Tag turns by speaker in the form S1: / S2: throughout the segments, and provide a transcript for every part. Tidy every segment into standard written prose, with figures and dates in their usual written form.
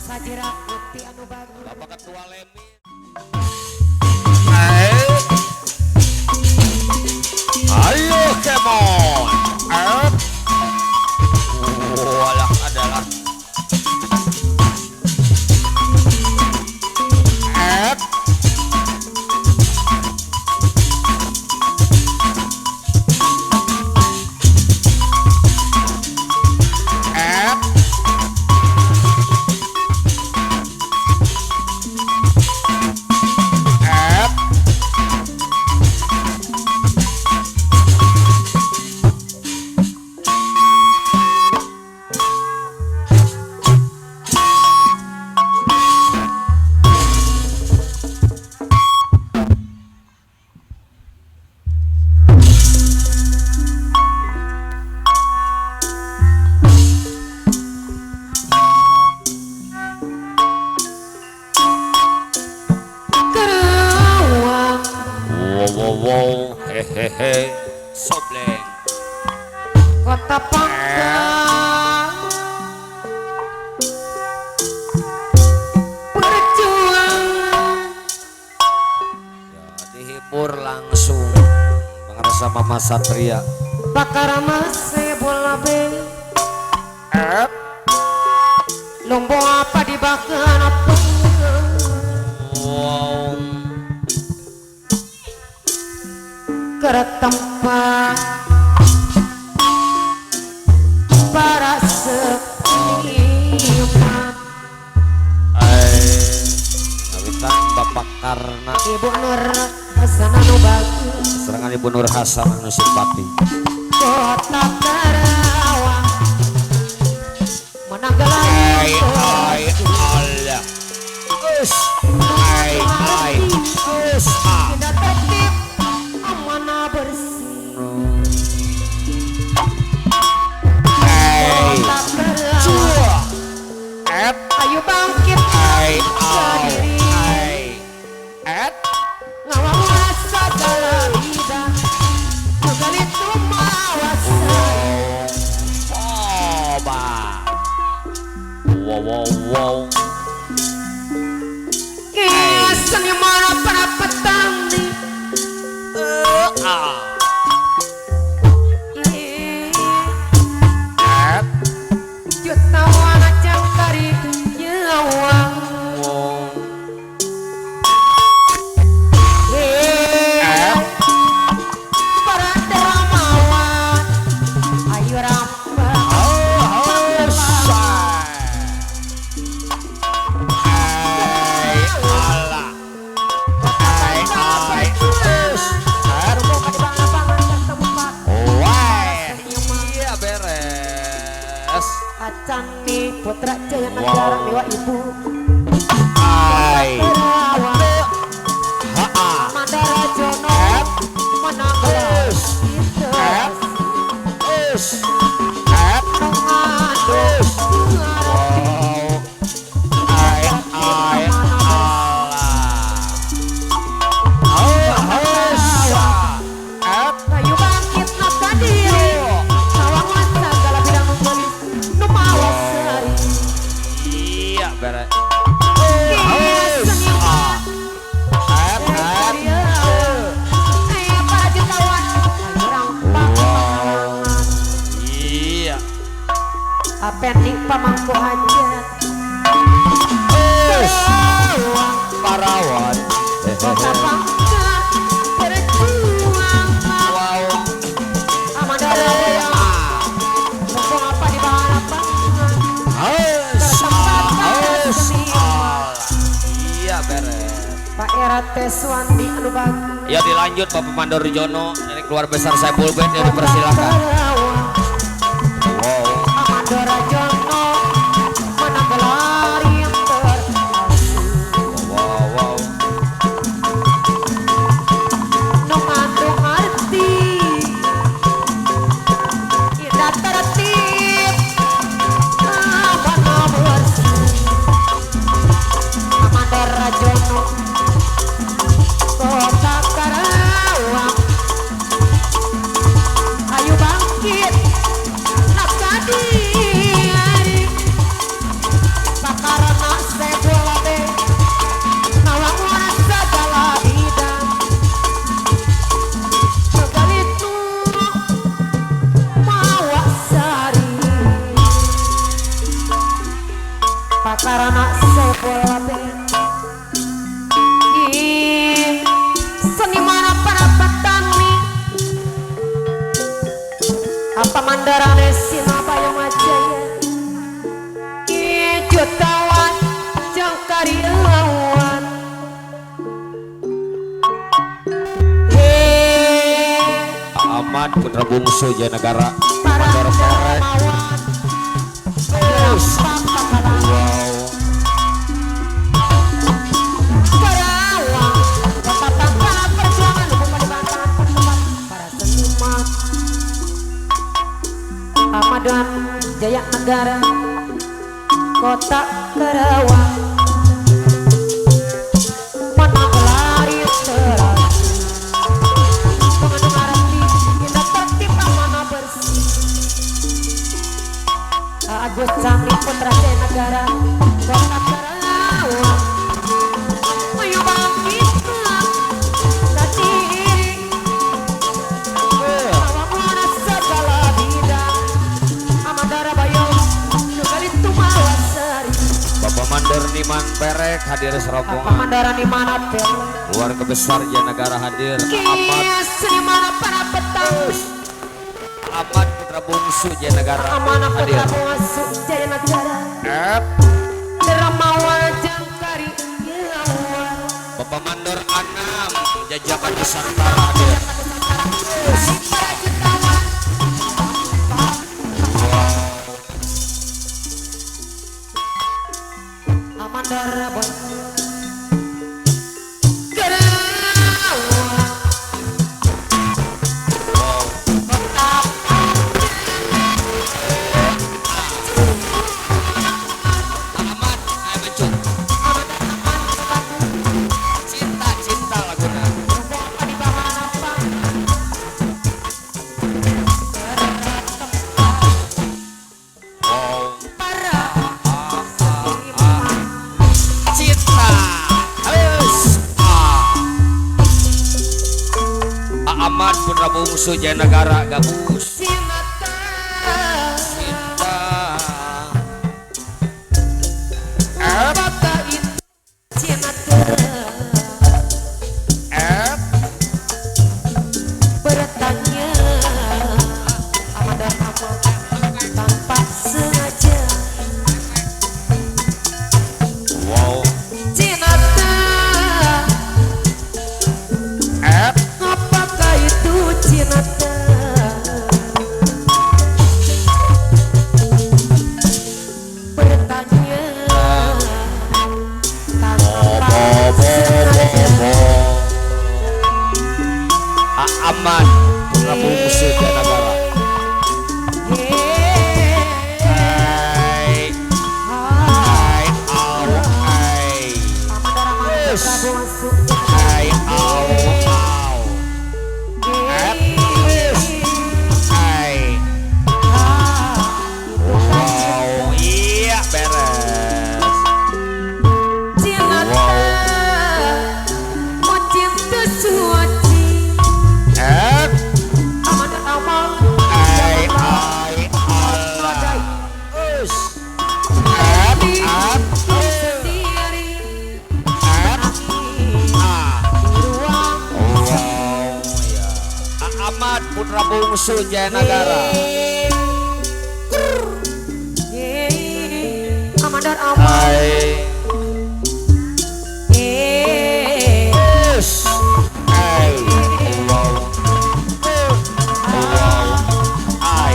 S1: Sajira putih anu bagus.
S2: Bapak Ketua Lemi. Ayo kemon. Walah adalah. Wow, hehehe, sobleng.
S1: Kota Pangkal perjuangan.
S2: Ya, dihibur langsung sama Mama Satria.
S1: Bakar masih bola be. Lombo apa dibakar apa?
S2: Wow.
S1: Tempat para seniman.
S2: Ngawitan Bapak Karna
S1: Ibu Nur Hasan anu bagus.
S2: Serangan Ibu Nur Hasan anu simpati.
S1: Kota Karawang menang gelar.
S2: Ai ai Allah. Us ai ai us.
S1: Tidak tertib amanah bersih. Ayo bangkit.
S2: Ai ai ai. Et
S1: ngawang segala bidang megali tumawasa.
S2: Coba. Wow wow wow.
S1: Seniman para petani. Jutawan cangkari nyawang. Para dermawan ayo rampang. Acani Putra Jaya Negara dewa ibu.
S2: Ai.
S1: Mandara Jono menang gelar.
S2: S. F. S. Wow. Ai ai Allah. F.
S1: Ayo bangkit nata diri. Kawangan segala bidang nulis numawasari.
S2: Iya beres.
S1: Para jutawan ayo rampak pamangan.
S2: Iya.
S1: Apenik pamangku hajat.
S2: Parawan.
S1: Kota Pangkal perjuangan.
S2: Wow.
S1: Amandara mumpung apa di balapangan.
S2: Iya beres.
S1: Pak RT Suwandi anu bagus.
S2: Ya dilanjut Bapak Mandor Jono dari keluarga besar Saiful Band ya dipersilakan. Wow.
S1: Amandora Jono menang gelar yang terhasil.
S2: Wow wow.
S1: Nu ngandung arti indah tertib amanah bersih. Amandora Jono Kota Karawang ayo bangkit. bola band. Seniman para petani apa mandarane Sinabayong Jaya jutawan jangkari lawan.
S2: Ahmad Putra Bungsu Jayanegara
S1: para
S2: Mandor Perek. Wow.
S1: Karawang kota perjuangan para seniman Ahmadan Jaya Negara kota Karawang mana lari terang mengandung arti indah tertib amanah bersih. Agus Cami Putra Jaya Negara kota Karawang ayo bangkit Kadiri awana segala bidang Amandara Bayong Nugali Tumawasari.
S2: Bapak Mandor Niman Perek hadir serombongan.
S1: Bapak Mandora Niman Perek
S2: keluarga besar Jayanegara hadir. Ahmad
S1: Seniman para petani
S2: Ahmad Putra Bungsu Jayanegara
S1: Amanah
S2: hadir.
S1: Putra Bungsu Jayanegara Dermawan Jangkari Lawan.
S2: Bapak Mandor Anam Jajakan Nusantara hadir.
S1: Para jutawan Amandara Boy Karawang.
S2: Wow. Ahmad ayo mencut. Cinta cinta laguna. Wow. Cinta. Harus. Ahmad Putra Bungsu Jayanegara gabus. Cinta. F
S1: Bertanya Amanda Ahmad tanpa sengaja.
S2: Wow.
S1: Cinta
S2: F
S1: apakah itu cinta? Bertanya tanpa sengaja.
S2: Ahmad Putra Bungsu Jayanegara. Hai hai au hai hai au au hai. Wow, iya beres. F I I Allah. Us. F F F A. Wow, ya. Ahmad Putra Bungsu Jayanegara.
S1: Amandar Amal.
S2: Hai. Us. Hai. Wow. Wow. I.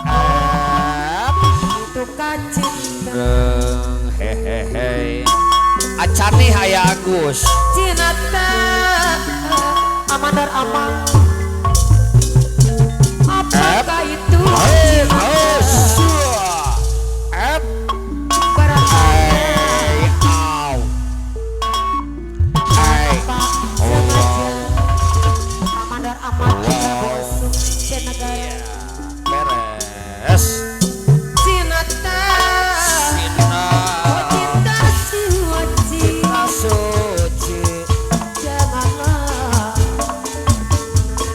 S2: F. Hehehe. Acani Haya Agus.
S1: Cinta Amandar Amal. Apakah itu cinta?
S2: F
S1: Bertanya
S2: I au I.
S1: sengaja. Amandar Amal Putra Bungsu Jayanegara.
S2: Beres.
S1: Cinta,
S2: Cinta.
S1: oh cinta suci,
S2: Cinta suci.
S1: janganlah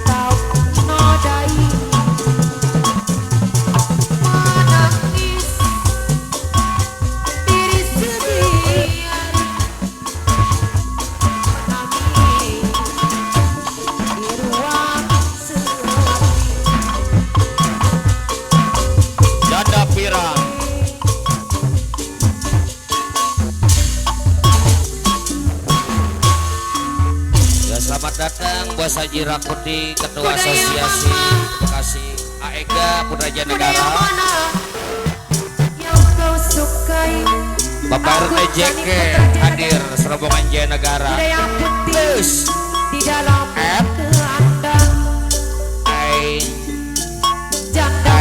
S1: kau nodai.
S2: Bos Haji Rakuti, Ketua Asosiasi Bekasi AEGA Putra Negara.
S1: Yang kau sukai.
S2: Bapak RT JK hadir serombongan Jaya Negara.
S1: Putih di dalam anda. Janda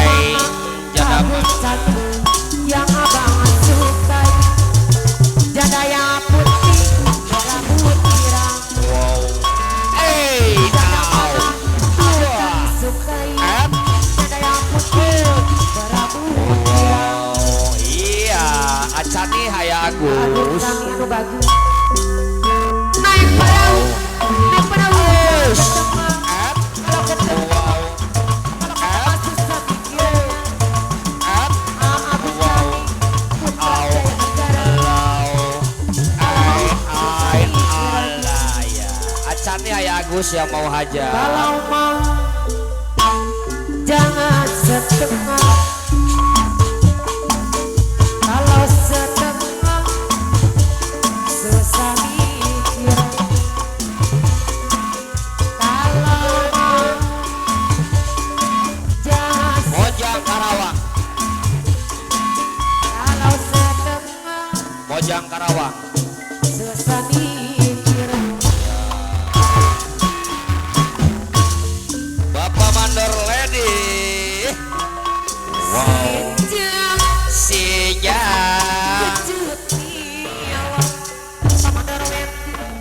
S1: yang abang sukai. Janda yang putih rambut pirang.
S2: Wow.
S1: Janda mana sukai. Janda yang putih rambut pirang.
S2: Iya, acani haya Agus.
S1: Naik perahu, naik perahu.
S2: Agus yang mau hajar.
S1: Kalau mau jangan setengah. Kalau setengah susah mikir. Kalau mau jangan
S2: Mojang Karawang.
S1: Kalau setengah
S2: Mojang Karawang
S1: susah mikir.
S2: Bapak Mandor Lady. Wow. Sejak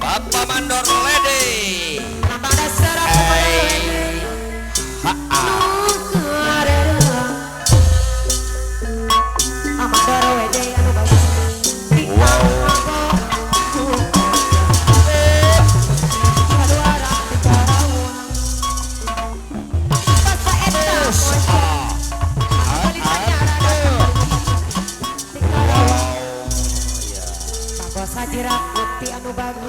S2: Bapak Mandor Lady.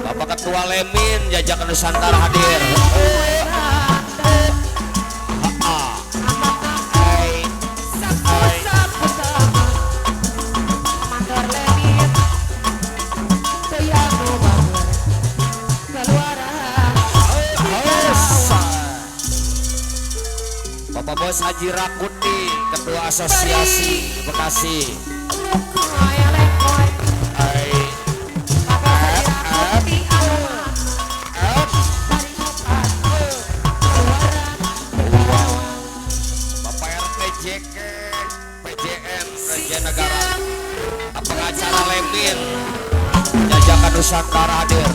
S2: Bapak Ketua Lemin Jajakan Nusantara hadir. Bapak Bos Haji Rakuti, Ketua Asosiasi Bekasi. Bapak RT JK PJN Reja Negara, pengacara Lemin Jajakan Nusantara hadir.